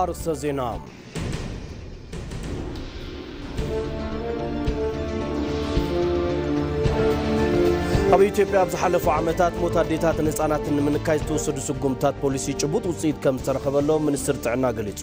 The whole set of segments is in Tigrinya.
ኣርእስተ ዜና። ኣብ ኢትዮጵያ ኣብ ዝሓለፉ ዓመታት ሞት ኣዴታትን ህጻናትን ንምንካይ ዝተወሰዱ ስጉምታት ፖሊሲ ጭቡጥ ውጽኢት ከም ዝተረኸበሎም ሚኒስትር ጥዕና ገሊጹ።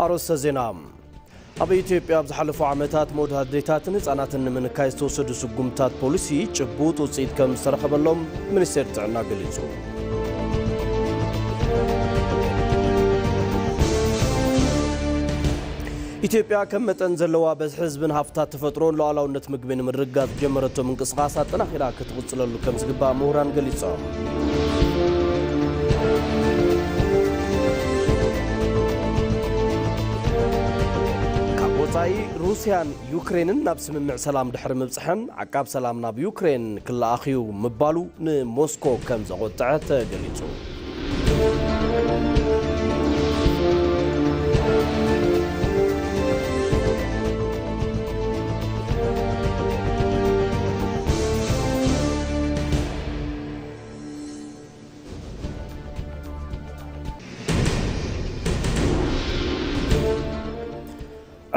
ኣርእስተ ዜና። ኣብ ኢትዮጵያ ኣብ ዝሓለፉ ዓመታት ሞት ኣዴታትን ህጻናትን ንምንካይ ዝተወሰዱ ስጉምታት ፖሊሲ ጭቡጥ ውጽኢት ከም ዝተረኸበሎም ሚኒስቴር ጥዕና ገሊጹ። ኢትዮጵያ ከም መጠን ዘለዋ በዝሒ ህዝብን ሃፍታት ተፈጥሮን ሉዓላውነት ምግቢ ንምርግጋጽ ዝጀመረቶ ምንቅስቓስ ኣጠናኺራ ክትቕጽለሉ ከም ዝግባእ ምሁራን ገሊጾም። ካብ ወጻኢ ሩስያን ዩክሬንን ናብ ስምምዕ ሰላም ድሕሪ ምብጽሐን ዓቃብ ሰላም ናብ ዩክሬን ክለኣኽ'ዩ ምባሉ ንሞስኮ ከም ዘቖጥዐ ተገሊጹ።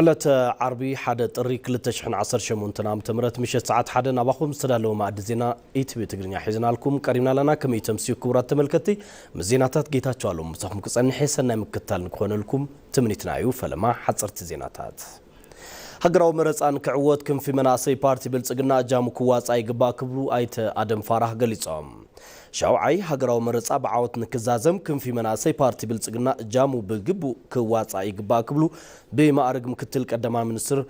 ዕለተ ዓርቢ ሓደ ጥሪ ክልተ ሽሕን ዓሰርተ ሸሞንተን ዓመተ ምህረት ምሸት ሰዓት ሓደ ናባኹም ዝተዳለወ መኣዲ ዜና ኢቲቪ ትግርኛ ሒዝናልኩም ቀሪብና ኣለና። ከመይ ተምስዩ ክቡራት ተመልከትቲ? ምስ ዜናታት ጌታቸው ኣለሙ ምሳኹም ክጸንሕ እየ። ሰናይ ምክትታል ንክኾነልኩም ትምኒትና እዩ። ፈለማ ሓጸርቲ ዜናታት። ሃገራዊ መረጻ ንክዕወት ክንፊ መናእሰይ ፓርቲ ብልጽግና እጃሙ ክዋጻእ ይግባእ ክብሉ ኣይተ ኣደም ፋራህ ገሊጾም። ሻውዓይ ሃገራዊ መረጻ ብዓወት ንክዛዘም ክንፊ መናእሰይ ፓርቲ ብልጽግና እጃሙ ብግቡእ ክዋጻእ ይግባእ ክብሉ ብማዕርግ ምክትል ቀዳማይ ሚኒስትር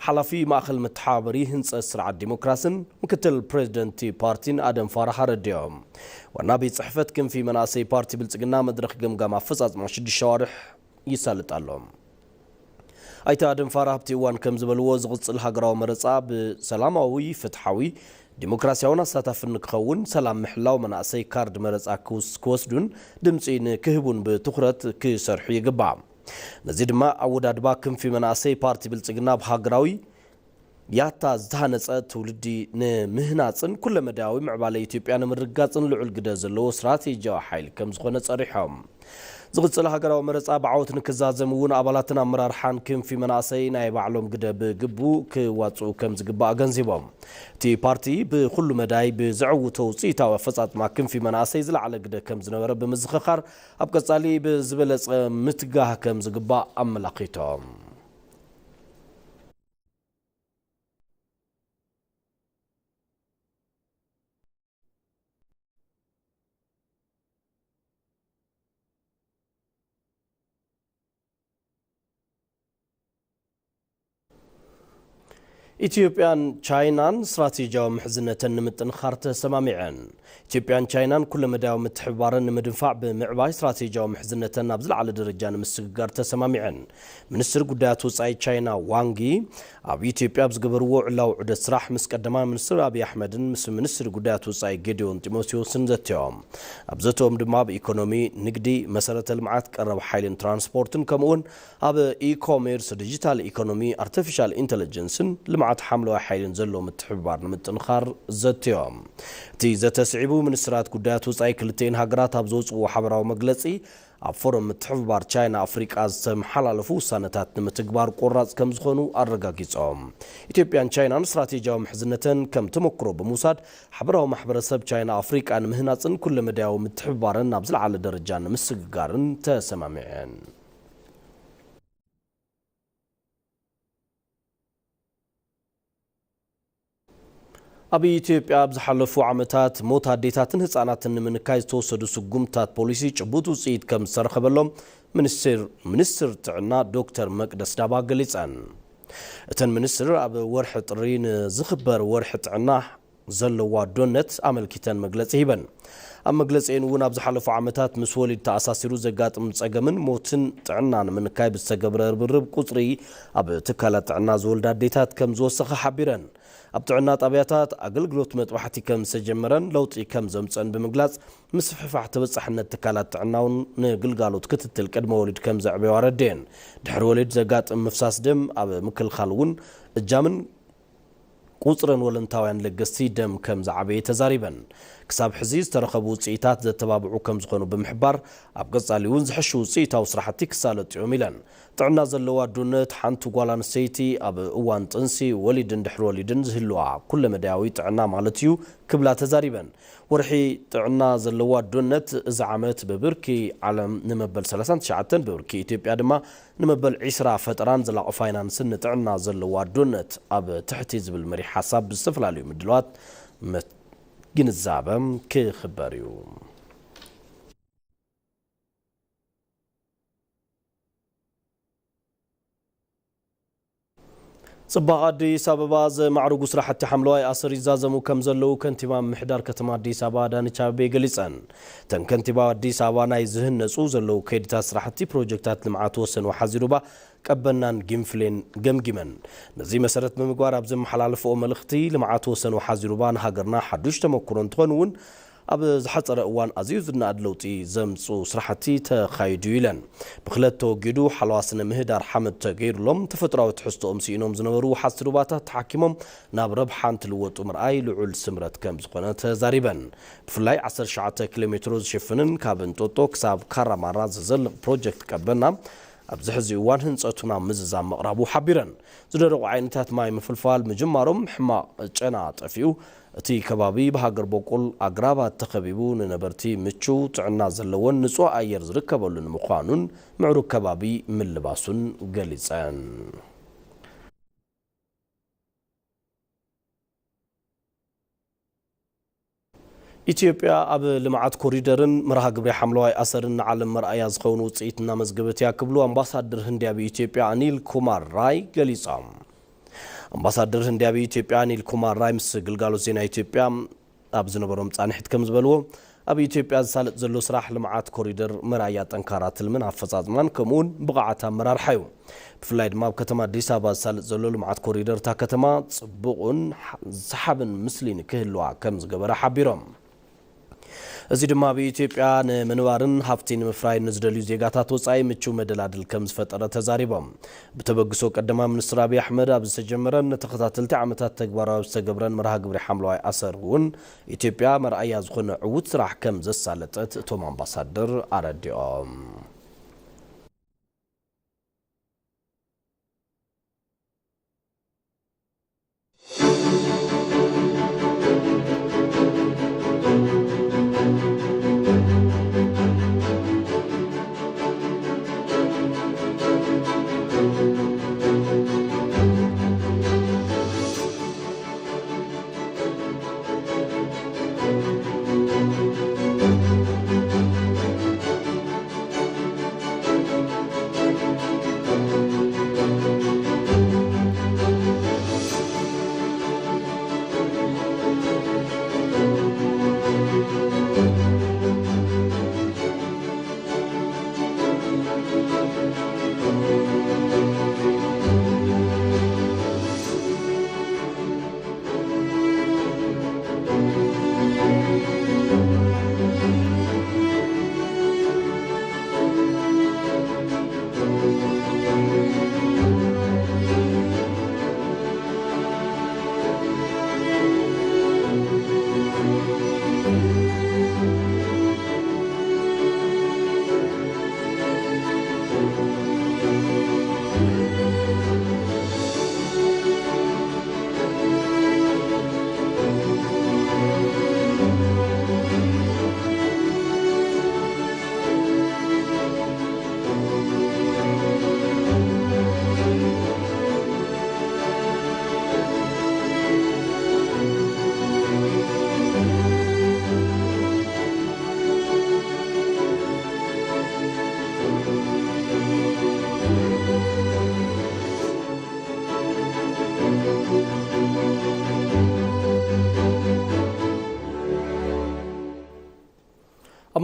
ሓላፊ ማእኸል መተሓባበሪ ህንጸት ስርዓት ዲሞክራስን ምክትል ፕሬዚደንት ፓርቲን ኣደም ፋራህ ኣረዲኦም። ዋና ቤት ጽሕፈት ክንፊ መናእሰይ ፓርቲ ብልጽግና መድረኽ ገምጋም ኣፈጻጽማ ሽዱሽተ ኣዋርሕ ይሳልጥ ኣሎ። ኣይተ ኣደም ፋራህ ኣብቲ እዋን ከም ዝበልዎ፣ ዝቕጽል ሃገራዊ መረጻ ብሰላማዊ፣ ፍትሓዊ፣ ዲሞክራሲያውን ኣሳታፍን ንክኸውን፣ ሰላም ምሕላው፣ መናእሰይ ካርድ መረጻ ክውስ-፣ ክወስዱን ድምጺ ንክህቡን ብትኹረት ክሰርሑ ይግባእ። ነዚ ድማ ኣወዳድባ ክንፊ መናእሰይ ፓርቲ ብልጽግና ኣብ ሃገራዊ ያታ ዝተሃነጸ ትውልዲ ንምህናጽን ኩለመዳያዊ ምዕባለ ኢትዮጵያ ንምርግጋጽን ልዑል ግደ ዘለዎ ስትራቴጂያዊ ሓይሊ ከም ዝኾነ ጸሪሖም። ዝቕጽል ሃገራዊ መረጻ ብዓወት ንክዛዘም እውን ኣባላትን ኣመራርሓን ክንፊ መናእሰይ ናይ ባዕሎም ግደ ብግቡእ ክዋጽኡ ከም ዝግባእ ኣገንዚቦም። እቲ ፓርቲ ብኹሉ መዳይ ብዘዕውቶ ውጽኢታዊ ኣፈጻጽማ ክንፊ መናእሰይ ዝለዓለ ግደ ከም ዝነበረ ብምዝኽኻር፣ ኣብ ቀጻሊ ብዝበለጸ ምትጋህ ከም ዝግባእ ኣመላኺቶም። ኢትዮጵያን ቻይናን ስትራቴጂያዊ ምሕዝነተን ንምጥንኻር ተሰማሚዐን። ኢትዮጵያን ቻይናን ኩለመዳያዊ ምትሕብባረን ንምድንፋዕ ብምዕባይ ስትራቴጂያዊ ምሕዝነተን ናብ ዝለዓለ ደረጃ ንምስግጋር ተሰማሚዐን። ሚኒስትር ጉዳያት ወጻኢ ቻይና ዋንጊ ኣብ ኢትዮጵያ ኣብ ዝገበርዎ ዕላዊ ዑደት ስራሕ ምስ ቀዳማይ ሚኒስትር ኣብይ ኣሕመድን ምስ ሚኒስትር ጉዳያት ወጻኢ ጌዲዮን ጢሞቴዎስን ዘትዮም። ኣብ ዘተኦም ድማ ኣብ ኢኮኖሚ፣ ንግዲ፣ መሰረተ ልምዓት፣ ቀረብ ሓይልን ትራንስፖርትን ከምኡውን ኣብ ኢኮሜርስ፣ ዲጂታል ኢኮኖሚ፣ ኣርቲፊሻል ኢንተለጀንስን ልምዓት ሓምለዋይ ሓይልን ዘሎ ምትሕብባር ንምጥንኻር ዘትዮም። እቲ ዘተ ስዒቡ ሚኒስትራት ጉዳያት ወጻኢ ክልቲኤን ሃገራት ኣብ ዘውፅዎ ሓበራዊ መግለፂ፣ ኣብ ፎረም ምትሕብባር ቻይና ኣፍሪቃ ዝተመሓላለፉ ውሳነታት ንምትግባር ቆራፅ ከም ዝኾኑ ኣረጋጊጾም። ኢትዮጵያን ቻይናን ስትራቴጂያዊ ምሕዝነተን ከም ተመክሮ ብምውሳድ፣ ሓበራዊ ማሕበረሰብ ቻይና ኣፍሪቃ ንምህናፅን ኩለመዳያዊ ምትሕብባርን ናብ ዝለዓለ ደረጃ ንምስግጋርን ተሰማሚዐን። ኣብ ኢትዮጵያ ኣብ ዝሓለፉ ዓመታት ሞት ኣዴታትን ህጻናትን ንምንካይ ዝተወሰዱ ስጉምታት ፖሊሲ ጭቡጥ ውጽኢት ከም ዝተረኸበሎም ሚኒስትር፣ ሚኒስትር ጥዕና ዶክተር መቅደስ ዳባ ገሊጸን። እተን ሚኒስትር ኣብ ወርሒ ጥሪ ንዝኽበር ወርሒ ጥዕና ዘለዋ ኣዶነት ኣመልኪተን መግለጺ ሂበን። ኣብ መግለጺኤን እውን ኣብ ዝሓለፉ ዓመታት ምስ ወሊድ ተኣሳሲሩ ዘጋጥም ጸገምን ሞትን ጥዕና ንምንካይ ብዝተገብረ ርብርብ ቁጽሪ ኣብ ትካላት ጥዕና ዝወልዳ ኣዴታት ከም ዝወሰኸ ሓቢረን። ኣብ ጥዕና ጣብያታት ኣገልግሎት መጥባሕቲ ከም ዝተጀመረን ለውጢ ከም ዘምጸን ብምግላጽ፣ ምስፍሕፋሕ ተበጻሕነት ትካላት ጥዕና እውን ንግልጋሎት ክትትል ቅድመ ወሊድ ከም ዘዕበዩ ኣረድየን። ድሕሪ ወሊድ ዘጋጥም ምፍሳስ ደም ኣብ ምክልኻል እውን እጃምን ቁጽረን ወለንታውያን ለገስቲ ደም ከም ዝዓበየ ተዛሪበን። ክሳብ ሕዚ ዝተረኸቡ ውጽኢታት ዘተባብዑ ከም ዝኾኑ ብምሕባር፣ ኣብ ቀጻሊ እውን ዝሕሹ ውጽኢታዊ ስራሕቲ ክሳለጡ እዮም ኢለን። ጥዕና ዘለዎ ኣዶነት ሓንቲ ጓል ኣንስተይቲ ኣብ እዋን ጥንሲ፣ ወሊድን ድሕሪ ወሊድን ዝህልዋ ኩለመዳያዊ ጥዕና ማለት እዩ ክብላ ተዛሪበን። ወርሒ ጥዕና ዘለዎ ኣዶነት እዚ ዓመት ብብርኪ ዓለም ንመበል ሰላሳን ትሽዓተን፣ ብብርኪ ኢትዮጵያ ድማ ንመበል ዒስራ ፈጠራን ዘላቒ ፋይናንስን ንጥዕና ዘለዎ ኣዶነት ኣብ ትሕቲ ዝብል መሪሕ ሓሳብ ብዝተፈላለዩ ምድላዋት መ-፣ ግንዛበ ክኽበር እዩ። ጽባቐ ኣዲስ ኣበባ ዘማዕርጉ ስራሕቲ ሓምለዋይ ኣሰር ይዛዘሙ ከም ዘለዉ ከንቲባ ምምሕዳር ከተማ ኣዲስ ኣበባ ኣዳነች ኣቤቤ ገሊጸን። እተን ከንቲባ ኣዲስ ኣበባ ናይ ዝህነጹ ዘለዉ ከይድታት ስራሕቲ ፕሮጀክታት ልምዓት ወሰን ወሓዚ ሩባ ቀበናን ጊምፍሌን ገምጊመን። ነዚ መሰረት ብምግባር ኣብ ዘመሓላለፍኦ መልእኽቲ፣ ልምዓት ወሰን ወሓዚ ሩባ ንሃገርና ሓዱሽ ተመክሮ እንትኾን እውን ኣብ ዝሓጸረ እዋን ኣዝዩ ዝነኣድ ለውጢ ዘምጽኡ ስራሕቲ ተኻይዱ ኢለን። ብኽለት ተወጊዱ ሓለዋ ስነ ምህዳር ሓመድ ተገይሩሎም ተፈጥሯዊ ትሕዝቶኦም ስኢኖም ዝነበሩ ወሓዝቲ ሩባታት ተሓኪሞም ናብ ረብሓ እንትልወጡ ምርኣይ ልዑል ስምረት ከም ዝኾነ ተዛሪበን። ብፍላይ ዓሰርተ ትሽዓተ ኪሎ ሜትሮ ዝሽፍንን ካብ እንጦጦ ክሳብ ካራማራ ዝዘልቕ ፕሮጀክት ቀበና ኣብዚ ሕዚ እዋን ህንጸቱ ናብ ምዝዛም ምቕራቡ ሓቢረን። ዝደረቑ ዓይነታት ማይ ምፍልፋል ምጅማሮም ሕማቕ ጨና ጠፊኡ፣ እቲ ከባቢ ብሃገር በቁል ኣግራባት ተኸቢቡ፣ ንነበርቲ ምቹው፣ ጥዕና ዘለዎን ንጹህ ኣየር ዝርከበሉን ምዃኑን ምዕሩግ ከባቢ ምልባሱን ገሊጸን። ኢትዮጵያ ኣብ ልምዓት ኮሪደርን መርሃ ግብሪ ሓምለዋይ ኣሰርን ንዓለም መርኣያ ዝኸውን ውፅኢት እናመዝገበት እያ ክብሉ ኣምባሳደር ህንዲ ኣብ ኢትዮጵያ ኣኒል ኩማር ራይ ገሊጾም። ኣምባሳደር ህንዲ ኣብ ኢትዮጵያ ኣኒል ኩማር ራይ ምስ ግልጋሎት ዜና ኢትዮጵያ ኣብ ዝነበሮም ፃንሒት ከም ዝበልዎ፣ ኣብ ኢትዮጵያ ዝሳለጥ ዘሎ ስራሕ ልምዓት ኮሪደር መርኣያ ጠንካራ ትልምን ኣፈፃፅማን ከምኡውን ብቕዓት ኣመራርሓ እዩ። ብፍላይ ድማ ኣብ ከተማ ኣዲስ ኣበባ ዝሳለጥ ዘሎ ልምዓት ኮሪደር እታ ከተማ ፅቡቕን ሰሓብን ምስሊ ንክህልዋ ከም ዝገበረ ሓቢሮም። እዚ ድማ ኣብ ኢትዮጵያ ንምንባርን ሃፍቲ ንምፍራይን ንዝደልዩ ዜጋታት ወፃኢ ምቹው መደላድል ከም ዝፈጠረ ተዛሪቦም። ብተበግሶ ቀዳማይ ሚኒስትር ኣብይ ኣሕመድ ኣብ ዝተጀመረን ንተኸታተልቲ ዓመታት ተግባራዊ ኣብ ዝተገብረን መርሃ ግብሪ ሓምለዋይ ኣሰር እውን ኢትዮጵያ መርኣያ ዝኾነ ዕዉት ስራሕ ከም ዘሳለጠት እቶም ኣምባሳደር ኣረዲኦም።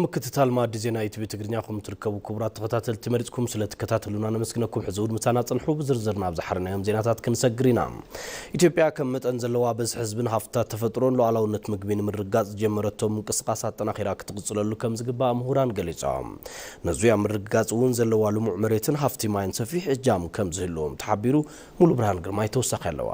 ምክትታል ማዕዲ ዜና ኢቲቪ ትግርኛ። ከም ትርከቡ ክቡራት ተኸታተልቲ፣ መሪጽኩም ስለ ትከታተሉና ነመስግነኩም። ሕዚ እውን ምሳና ጽንሑ። ብዝርዝር ናብ ዝሓረናዮም ዜናታት ክንሰግር ኢና። ኢትዮጵያ ከም መጠን ዘለዋ በዝሒ ህዝብን ሃፍትታት ተፈጥሮን ሉዓላውነት ምግቢ ንምርግጋጽ ዝጀመረቶ ምንቅስቓስ ኣጠናኺራ ክትቕጽለሉ ከም ዝግባእ ምሁራን ገሊጾም። ነዙይ ኣብ ምርግጋጽ እውን ዘለዋ ልሙዕ መሬትን ሃፍቲ ማይን ሰፊሕ እጃም ከም ዝህልዎም ተሓቢሩ። ሙሉ ብርሃን ግርማይ ተወሳኺ ኣለዋ።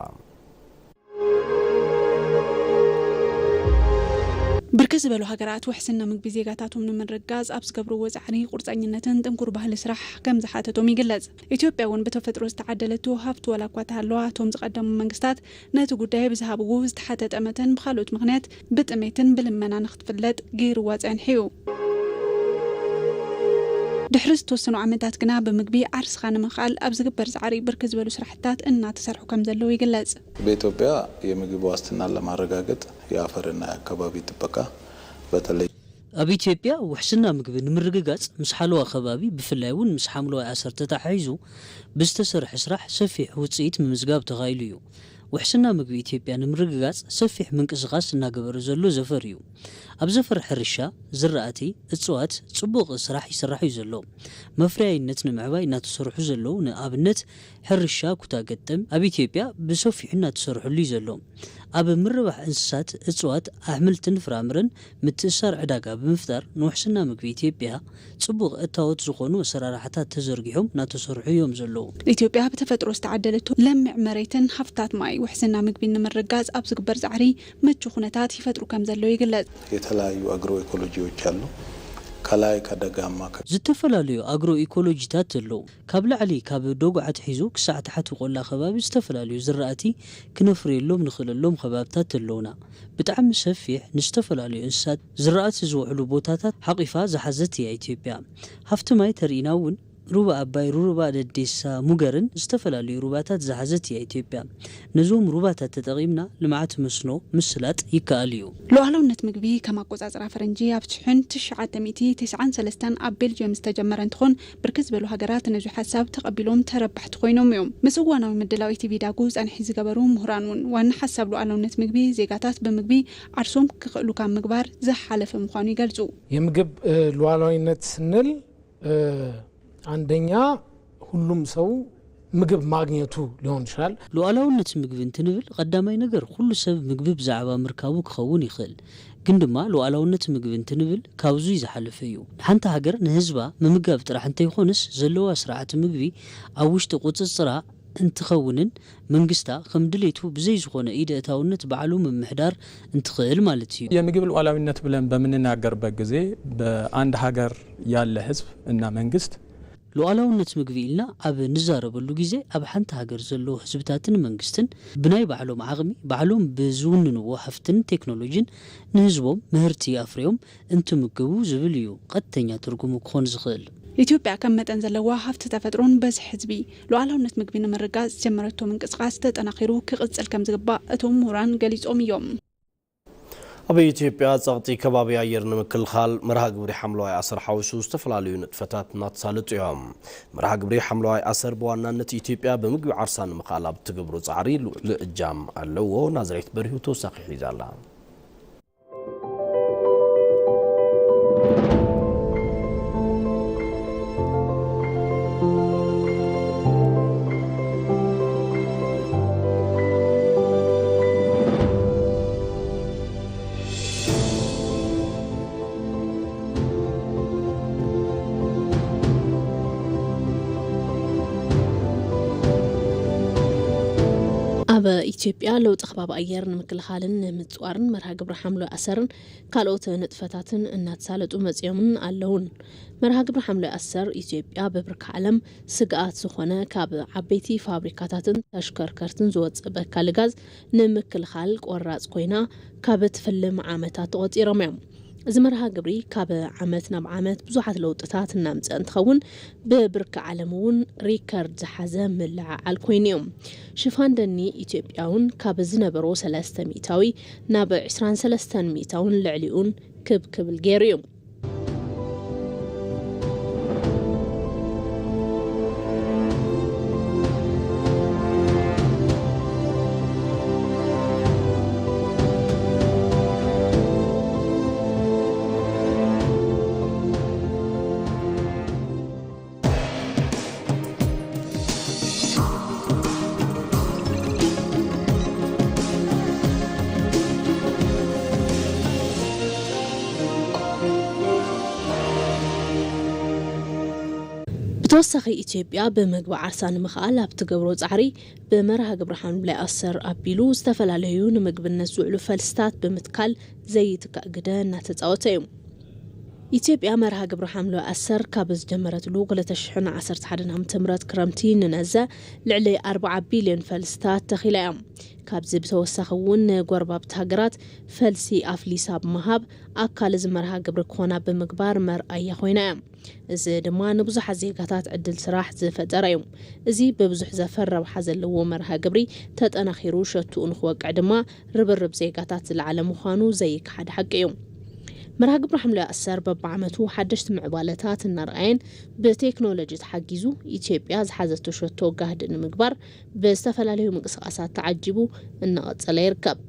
ብርክት ዝበሉ ሃገራት ውሕስና ምግቢ ዜጋታቶም ንምርግጋጽ ኣብ ዝገብርዎ ጻዕሪ ቁርጸኝነትን ጥንኩር ባህሊ ስራሕ ከም ዝሓተቶም ይግለጽ። ኢትዮጵያ እውን ብተፈጥሮ ዝተዓደለቶ ሃፍቲ ዋላ እኳ ተሃለዋ፣ እቶም ዝቐደሙ መንግስታት ነቲ ጉዳይ ብዝሃብዎ ዝተሓተ ጠመተን ብኻልኦት ምኽንያት ብጥሜትን ብልመና ንክትፍለጥ ገይርዋ ጸኒሑ እዩ። ድሕሪ ዝተወሰኑ ዓመታት ግና ብምግቢ ዓርስኻ ንምኽኣል ኣብ ዝግበር ጻዕሪ ብርክት ዝበሉ ስራሕትታት እናተሰርሑ ከም ዘለዉ ይግለጽ። በኢትዮጵያ የምግብ ዋስትናን ለማረጋገጥ የአፈርና የአካባቢ ጥበቃ በተለይ ኣብ ኢትዮጵያ ውሕስና ምግቢ ንምርግጋጽ ምስ ሓለዋ ከባቢ ብፍላይ እውን ምስ ሓምለዋይ ኣሰር ተተሓሒዙ ብዝተሰርሐ ስራሕ ሰፊሕ ውጽኢት ምምዝጋብ ተኻኢሉ እዩ። ውሕስና ምግቢ ኢትዮጵያ ንምርግጋጽ ሰፊሕ ምንቅስቓስ እናገበረ ዘሎ ዘፈር እዩ። ኣብ ዘፈር ሕርሻ፣ ዝራእቲ፣ እጽዋት ጽቡቕ ስራሕ ይስራሕ እዩ ዘሎ። መፍረያይነት ንምዕባይ እናተሰርሑ ዘለዉ ንኣብነት ሕርሻ ኩታ ገጠም ኣብ ኢትዮጵያ ብሰፊሑ እናተሰርሐሉ እዩ ዘሎ። ኣብ ምርባሕ እንስሳት፣ እጽዋት፣ ኣሕምልትን ፍራምረን ምትእሳር ዕዳጋ ብምፍጣር ንውሕስና ምግቢ ኢትዮጵያ ጽቡቕ እታወት ዝኾኑ ኣሰራርሓታት ተዘርጊሖም እናተሰርሑ እዮም ዘለዉ። ኢትዮጵያ ብተፈጥሮ ዝተዓደለቶ ለምዕ መሬትን ሃፍታት ማይ ውሕስና ምግቢ ንምርጋጽ ኣብ ዝግበር ጻዕሪ ምቹ ኩነታት ይፈጥሩ ከም ዘለዉ ይግለጽ። የተለያዩ አግሮ ኢኮሎጂዎች አሉ። ከላይ ከደጋማ ከ- ዝተፈላለዩ ኣግሮ ኢኮሎጂታት ኣለዉ። ካብ ላዕሊ ካብ ደጉዓ ኣትሒዙ ክሳዕ ታሕቲ ቆላ ከባቢ ዝተፈላለዩ ዝራእቲ ክነፍርየሎም ንኽእለሎም ከባብታት ኣለዉና። ብጣዕሚ ሰፊሕ ንዝተፈላለዩ እንስሳት ዝራእቲ ዝውዕሉ ቦታታት ሓቒፋ ዝሓዘት እያ ኢትዮጵያ። ሃፍቲ ማይ ተርኢና እውን ሩባ ኣባይ፣ ሩባ ደዴሳ፣ ሙገርን ዝተፈላለዩ ሩባታት ዝሓዘት እያ ኢትዮጵያ። ነዞም ሩባታት ተጠቒምና ልምዓት መስኖ ምስላጥ ይከኣል እዩ። ሉዓላውነት ምግቢ ከም ኣቆጻጽራ ፈረንጂ ኣብ ሽሕን ትሽዓተ ሚእቲ ተስዓን ሰለስተን ኣብ ቤልጅየም ዝተጀመረ እንትኾን ብርክት ዝበሉ ሃገራት ነዚ ሓሳብ ተቐቢሎም ተረባሕቲ ኮይኖም እዮም። ምስ እዋናዊ ምድላው ኢቲቪ ዳጉ ጸንሒ ዝገበሩ ምሁራን እውን ዋና ሓሳብ ሉዓላውነት ምግቢ ዜጋታት ብምግቢ ዓርሶም ክኽእሉ ካብ ምግባር ዝሓለፈ ምዃኑ ይገልጹ። የምግብ እ፣ ሉዓላዊነት ስንል እ፣ አንደኛ ሁሉም ሰው ምግብ ማግኘቱ ሊሆን ይችላል። ሉዓላውነት ምግቢ እንትንብል ቀዳማይ ነገር ኩሉ ሰብ ምግቢ ብዛዕባ ምርካቡ ክኸውን ይኽእል። ግን ድማ ሉዓላውነት ምግቢ እንትንብል ካብዙይ ዝሓለፈ እዩ። ንሓንቲ ሃገር ንህዝባ ምምጋብ ጥራሕ እንተይኮንስ ዘለዋ ስርዓት ምግቢ ኣብ ውሽጢ ቁፅፅራ እንትኸውንን መንግስታ ከም ድሌቱ ብዘይ ዝኾነ ኢደ እታውነት ባዕሉ ምምሕዳር እንትኽእል ማለት እዩ። የምግብ ሉዓላዊነት ብለን በምንናገርበት ጊዜ በአንድ ሀገር ያለ ህዝብ እና መንግስት ሉዓላውነት ምግቢ ኢልና ኣብ ንዛረበሉ ግዜ ኣብ ሓንቲ ሃገር ዘለዉ ህዝብታትን መንግስትን ብናይ ባዕሎም ዓቕሚ ባዕሎም ብዝውንንዎ ሃፍትን ቴክኖሎጂን ንህዝቦም ምህርቲ ኣፍርዮም እንትምግቡ ዝብል እዩ ቀጥተኛ ትርጉሙ ክኾን ዝኽእል። ኢትዮጵያ ከም መጠን ዘለዋ ሃፍቲ ተፈጥሮን በዝሒ ህዝቢ ሉዓላውነት ምግቢ ንምርጋጽ ዝጀመረቶ ምንቅስቓስ ተጠናኺሩ ክቕጽል ከም ዝግባእ እቶም ምሁራን ገሊጾም እዮም። ኣብ ኢትዮጵያ ጸቕጢ ከባቢ ኣየር ንምክልኻል መርሃ ግብሪ ሓምለዋይ ኣሰር ሓዊሱ ዝተፈላለዩ ንጥፈታት እናተሳለጡ እዮም። መርሃ ግብሪ ሓምለዋይ ኣሰር ብዋናነት ኢትዮጵያ ብምግቢ ዓርሳ ንምኽኣል ኣብ ትገብሮ ጻዕሪ ልዑል እጃም ኣለዎ። ናዝሬት በሪሁ ተወሳኺ ሒዛ ኣላ። ኣብ ኢትዮጵያ ለውጢ ከባቢ ኣየር ንምክልኻልን ንምጽዋርን መርሃ ግብሪ ሓምሎ ኣሰርን ካልኦት ንጥፈታትን እናተሳለጡ መጺኦምን ኣለውን። መርሃ ግብሪ ሓምሎ ኣሰር ኢትዮጵያ ብብርኪ ዓለም ስግኣት ዝኾነ ካብ ዓበይቲ ፋብሪካታትን ተሽከርከርትን ዝወጽእ በካሊ ጋዝ ንምክልኻል ቆራጽ ኮይና ካብ እትፍልም ዓመታት ተቖጺሮም እዮም። እዚ መርሃ ግብሪ ካብ ዓመት ናብ ዓመት ብዙሓት ለውጥታት እናምፀ እንትኸውን ብብርኪ ዓለም እውን ሪከርድ ዝሓዘ ምልዕዓል ኮይኑ እዩ። ሽፋን ደኒ ኢትዮጵያ እውን ካብ ዝነበሮ ሰለስተ ሚእታዊ ናብ ዕስራን ሰለስተን ሚእታውን ልዕሊኡን ክብ ክብል ገይሩ እዩ። ብተወሳኺ፣ ኢትዮጵያ ብምግቢ ዓርሳ ንምኽኣል ኣብ ትገብሮ ጻዕሪ፣ ብመርሃ ግብሪ ሓምላይ ኣሰር ኣቢሉ ዝተፈላለዩ ንምግብነት ዝውዕሉ ፈልስታት ብምትካል ዘይትካእ ግደ እናተጻወተ እዩ። ኢትዮጵያ መርሃ ግብሪ ሓምላይ ኣሰር ካብ ዝጀመረትሉ ክልተ ሽሕን ዓሰርተ ሓደን ዓመተ ምህረት ክረምቲ ንነዘ ልዕሊ ኣርብዓ ቢልዮን ፈልስታት ተኺላ እያ። ካብዚ ብተወሳኺ እውን ንጎረባብቲ ሃገራት ፈልሲ ኣፍሊሳ ብምሃብ ኣካል እዚ መርሃ ግብሪ ክኾና ብምግባር መርኣያ ኮይና እያ። እዚ ድማ ንብዙሓት ዜጋታት ዕድል ስራሕ ዝፈጠረ እዩ። እዚ ብብዙሕ ዘፈር ረብሓ ዘለዎ መርሃ ግብሪ ተጠናኺሩ ሸትኡ ንክወቅዕ ድማ ርብርብ ዜጋታት ዝለዓለ ምዃኑ ዘይከሓድ ሓቂ እዩ። መርሃ ግብሪ ሓምለ ኣሰር በብዓመቱ ሓደሽቲ ምዕባለታት እናርኣየን ብቴክኖሎጂ ተሓጊዙ ኢትዮጵያ ዝሓዘቶ ሸቶ ጋህዲ ንምግባር ብዝተፈላለዩ ምንቅስቃሳት ተዓጂቡ እናቐጸለ ይርከብ።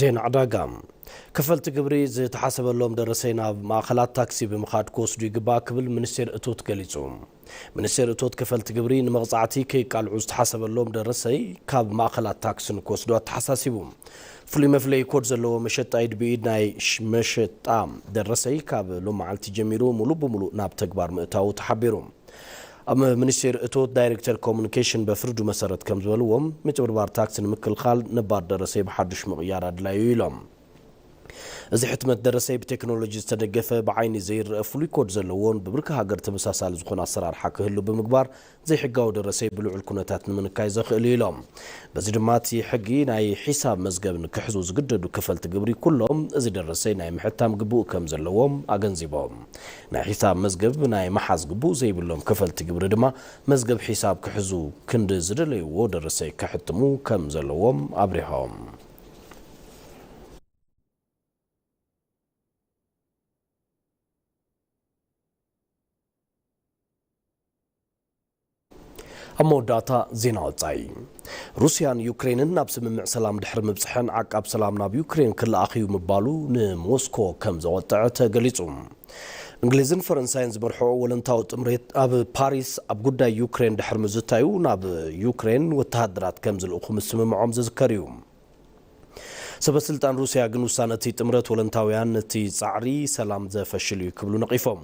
ዜና ዕዳጋ። ከፈልቲ ግብሪ ዝተሓሰበሎም ደረሰይ ናብ ማእኸላት ታክሲ ብምኻድ ክወስዱ ይግባእ ክብል ሚኒስቴር እቶት ገሊጹ። ሚኒስቴር እቶት ከፈልቲ ግብሪ ንመቕጻዕቲ ከይቃልዑ ዝተሓሰበሎም ደረሰይ ካብ ማእኸላት ታክሲ ንክወስዱ ኣተሓሳሲቡ። ፍሉይ መፍለዪ ኮድ ዘለዎ መሸጣ ኢድ ብኢድ ናይ ሽ-፣ መሸጣ ደረሰይ ካብ ሎም መዓልቲ ጀሚሩ ሙሉእ ብሙሉእ ናብ ተግባር ምእታዉ ተሓቢሩ። ኣብ ሚኒስቴር እቶት ዳይሬክተር ኮሙኒኬሽን በፍርዱ መሰረት ከም ዝበልዎም፣ ምጭብርባር ታክሲ ንምክልኻል ነባር ደረሰይ ብሓዱሽ ምቕያር ኣድላዩ ኢሎም። እዚ ሕትመት ደረሰይ ብቴክኖሎጂ ዝተደገፈ ብዓይኒ ዘይረአ ፍሉይ ኮድ ዘለዎን ብብርኪ ሃገር ተመሳሳሊ ዝኾነ ኣሰራርሓ ክህሉ ብምግባር ዘይሕጋዊ ደረሰይ ብልዑል ኩነታት ንምንካይ ዘኽእል እዩ ኢሎም። በዚ ድማ እቲ ሕጊ ናይ ሒሳብ መዝገብ ንክሕዙ ዝግደዱ ከፈልቲ ግብሪ ኩሎም እዚ ደረሰይ ናይ ምሕታም ግቡእ ከም ዘለዎም ኣገንዚቦም። ናይ ሒሳብ መዝገብ ናይ ምሓዝ ግቡእ ዘይብሎም ከፈልቲ ግብሪ ድማ መዝገብ ሒሳብ ክሕዙ ክንዲ ዝደለይዎ ደረሰይ ከሕትሙ ከም ዘለዎም ኣብሪሆም። ኣብ መወዳእታ ዜና ወጻኢ። ሩስያን ዩክሬንን ናብ ስምምዕ ሰላም ድሕሪ ምብጽሐን ዓቃብ ሰላም ናብ ዩክሬን ክለኣኽ እዩ ምባሉ ንሞስኮ ከም ዘቖጠዐ ተገሊጹ። እንግሊዝን ፈረንሳይን ዝመርሕኦ ወለንታዊ ጥምረት ኣብ ፓሪስ ኣብ ጉዳይ ዩክሬን ድሕሪ ምዝታዩ ናብ ዩክሬን ወተሃደራት ከም ዝልእኹ ምስምምዖም ዝዝከር እዩ። ሰበ ስልጣን ሩስያ ግን ውሳነ እቲ ጥምረት ወለንታውያን ነቲ ጻዕሪ ሰላም ዘፈሽል እዩ ክብሉ ነቒፎም።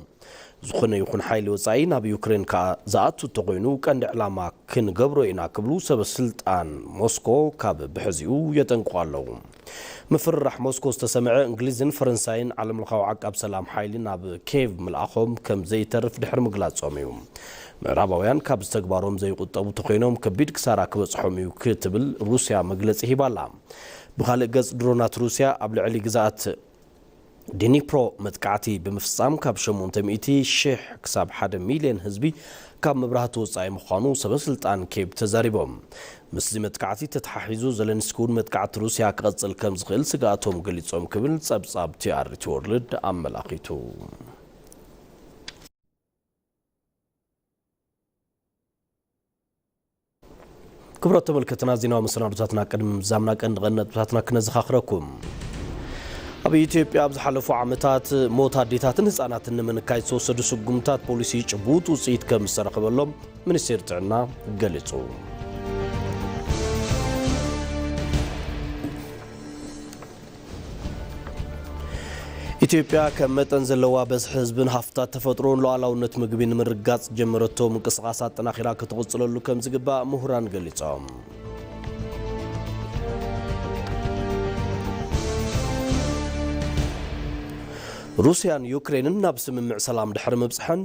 ዝኾነ ይኹን ሓይሊ ወጻኢ ናብ ዩክሬን ከኣ ዝኣቱ እንተኾይኑ ቀንዲ ዕላማ ክንገብሮ ኢና ክብሉ ሰበ ስልጣን ሞስኮ ካብ ብሕዚኡ የጠንቅቑ ኣለዉ። ምፍርራሕ ሞስኮ ዝተሰምዐ እንግሊዝን ፈረንሳይን ዓለምለኻዊ ዓቃብ ሰላም ሓይሊ ናብ ኬቭ ምልኣኾም ከም ዘይተርፍ ድሕሪ ምግላጾም እዩ። ምዕራባውያን ካብዚ ተግባሮም ዘይቁጠቡ እንተኾይኖም ከቢድ ክሳራ ክበጽሖም እዩ ክትብል ሩስያ መግለጺ ሂባ ኣላ። ብኻልእ ገጽ ድሮናት ሩስያ ኣብ ልዕሊ ግዝኣት ዲኒፕሮ መጥቃዕቲ ብምፍጻም ካብ ሸሞንተ ሚእቲ ሺሕ ክሳብ ሓደ ሚልዮን ህዝቢ ካብ መብራህቲ ወጻኢ ምዃኑ ሰበ ስልጣን ኬቭ ተዛሪቦም። ምስዚ መጥቃዕቲ ተተሓሒዙ ዘለንስኪ እውን መጥቃዕቲ ሩስያ ክቐጽል ከም ዝኽእል ስግኣቶም ገሊጾም ክብል ጸብጻብ ቲኣርቲ ወርልድ ኣመላኺቱ። ክቡራት ተመልከትና፣ ዜናዊ መሰናዶታትና ቅድሚ ምዛምና ቀንዲ ቀንዲ ነጥብታትና ክነዘኻኽረኩም። ኣብ ኢትዮጵያ ኣብ ዝሓለፉ ዓመታት ሞት ኣዴታትን ህጻናትን ንምንካይ ዝተወሰዱ ስጉምታት ፖሊሲ ጭቡጥ ውጽኢት ከም ዝተረኸበሎም ሚኒስቴር ጥዕና ገሊጹ። ኢትዮጵያ ከም መጠን ዘለዋ በዝሒ ህዝብን ሃፍታት ተፈጥሮን ሉዓላውነት ምግቢ ንምርግጋጽ ጀመረቶ ምንቅስቓስ ኣጠናኺራ ክትቕጽለሉ ከም ዝግባእ ምሁራን ገሊጾም። ሩስያን ዩክሬንን ናብ ስምምዕ ሰላም ድሕሪ ምብጽሐን፣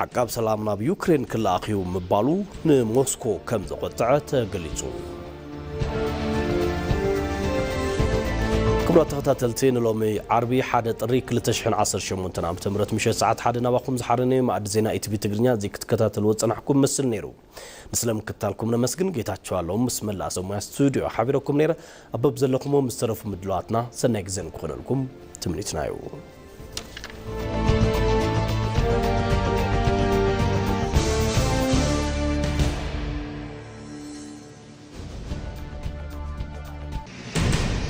ዓቃብ ሰላም ናብ ዩክሬን ክለኣኽ እዩ ምባሉ ንሞስኮ ከም ዘቖጥዐ ተገሊጹ። ክቡራት ተኸታተልቲ፣ ንሎሚ ዓርቢ ሓደ ጥሪ ክልተ ሽሕን ዓሰርተ ሸሞንተን ዓመተ ምህረት ምሸት ሰዓት ሓደ ናባኹም ዝሓረነ መኣዲ ዜና ኢቲቪ ትግርኛ እዚ ክትከታተልዎ ዝጸናሕኩም መስል ነይሩ። ንስለ ምክትታልኩም ነመስግን። ጌታቸው ኣለዎም ምስ መላእ ሰብ ሞያ ስቱድዮ ሓቢረኩም ነይረ። ኣብ በብዘለኹሞ ምስ ተረፉ ምድላዋትና ሰናይ ግዜ ንክኾነልኩም ትምኒትና እዩ።